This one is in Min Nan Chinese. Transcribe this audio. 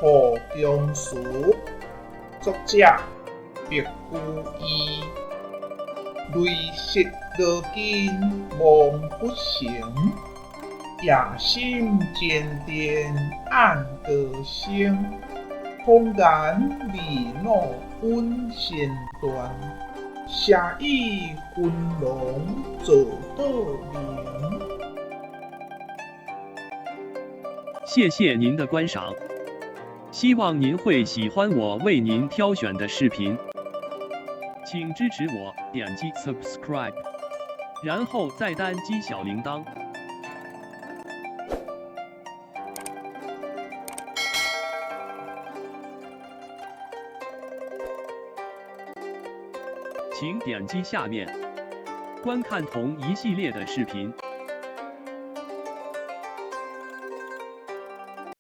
何強慈，作者白居易。雷石羅根望不成，夜深前殿按歌聲。紅顏未老穩仙斷，斜倚昏龍坐倒明。謝謝您的觀賞，希望您會喜歡我為您挑選的視頻，請支持我點擊 subscribe，然後再單擊小鈴鐺。請點擊下面觀看同一系列的視頻。